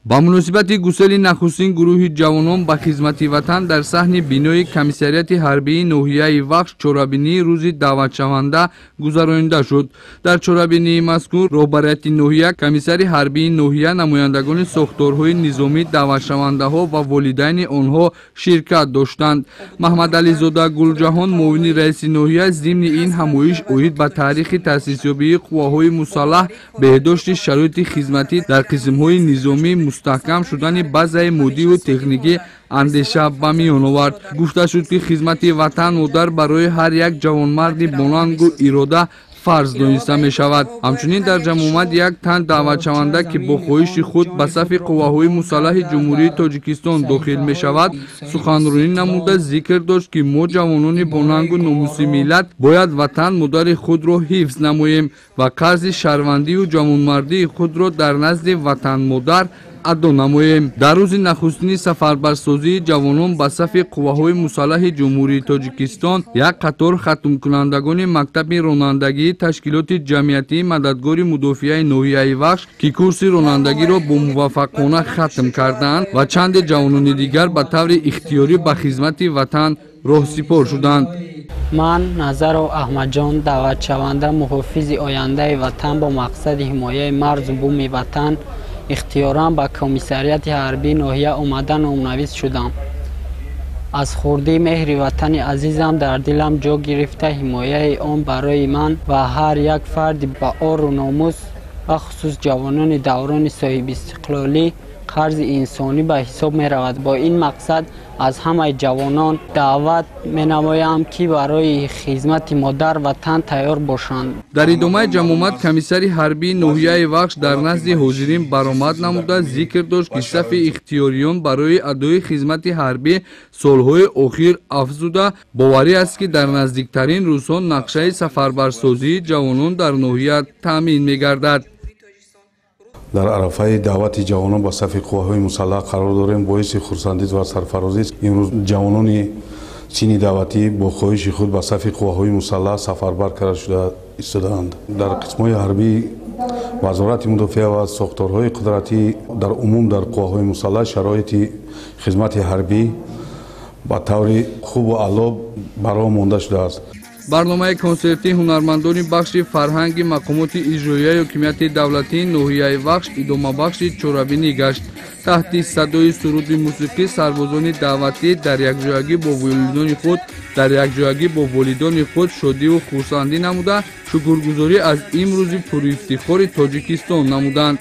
Ба муносибати гусели нахустин гурӯҳи ҷавонон ба хизмати ватан дар саҳни бинои комиссариати ҳарбии ноҳияи Вахш чорабинии рӯзи даъватшаванда гузаронида шуд. Дар чорабинии мазкур роҳбарияти ноҳия, комиссари ҳарбии ноҳия, намояндагони сохторҳои низомӣ, даъватшавандаҳо ва волидайни онҳо ширкат доштанд. Маҳмадализода Гулҷаҳон, муовини раиси ноҳия, зимни ин ҳамоиш оид ба таърихи таъсисёбии қувваҳои мусаллаҳ, беҳдошти шароити хизматӣ дар қисмҳои низомӣ, мустаҳкам шудани базаи моддиву техникӣ андеша ба миён овард. Гуфта шуд, ки хизмати ватан модар барои ҳар як ҷавонмарди бонангу ирода фарз дониста мешавад. Ҳамчунин дар ҷамъомад як тан даъватшаванда, ки бо хоҳиши худ ба сафи қувваҳои мусаллаҳи Ҷумҳурии Тоҷикистон дохил мешавад, суханронӣ намуда зикр дошт, ки мо, ҷавонони бонангу номуси миллат, бояд ватан модари худро ҳифз намоем ва қарзи шаҳрвандию ҷавонмардии худро дар назди ватанмодар адо намоем. Дар рӯзи нахустини сафарбарсозии ҷавонон ба сафи қувваҳои мусаллаҳи Ҷумҳурии Тоҷикистон як қатор хатмкунандагони мактаби ронандагии ташкилоти ҷамъиятии мададгори мудофиаи ноҳияи Вахш, ки курси ронандагиро бо муваффақона хатм кардаанд, ва чанде ҷавонони дигар ба таври ихтиёрӣ ба хизмати ватан роҳсипор шуданд. Ман, Назаров Аҳмадҷон, даъватшаванда, муҳофизи ояндаи ватан, бо мақсади ҳимояи марзу буми ватан ихтиёран ба комиссариати ҳарбии ноҳия омада номнавис шудам. Аз хурдӣ меҳри ватани азизам дар дилам ҷо гирифта, ҳимояи он барои ман ва ҳар як фарди ба ору номус, бахусус ҷавонони даврони соҳибистиқлолӣ, қарзи инсонӣ ба ҳисоб меравад. Бо ин мақсад аз ҳамаи ҷавонон даъват менамоям, ки барои хизмати модар ватан тайёр бошанд. Дар идомаи ҷамъомад комиссари ҳарбии ноҳияи Вахш дар назди ҳозирин баромад намуда зикр дошт, ки сафи ихтиёриён барои адои хизмати ҳарбӣ солҳои охир афзуда, боварӣ аст, ки дар наздиктарин рӯзҳо нақшаи сафарбарсозии ҷавонон дар ноҳия таъмин мегардад. Дар арафаи даъвати ҷавонон ба сафи қувваҳои мусаллаҳ қарор дорем. Боиси хурсандӣ ва сарфарозист, имрӯз ҷавонони синни даъватӣ бо хоҳиши худ ба сафи қувваҳои мусаллаҳ сафарбар карда шуда истодаанд. Дар қисмҳои ҳарбии Вазорати мудофиа ва сохторҳои қудратӣ, дар умум дар қувваҳои мусаллаҳ шароити хизмати ҳарбӣ ба таври хубу аъло ба роҳ монда шудааст. Барномаи консертии ҳунармандони бахши фарҳанги мақомоти иҷроияи ҳокимияти давлатии ноҳияи Вахш идомабахши чорабинӣ гашт. Таҳти садои суруди мусиқӣ сарбозони даъватӣ дар якҷоягӣ бо волидони худ шодиву хурсандӣ намуда, шукргузорӣ аз имрӯзи пурифтихори Тоҷикистон намуданд.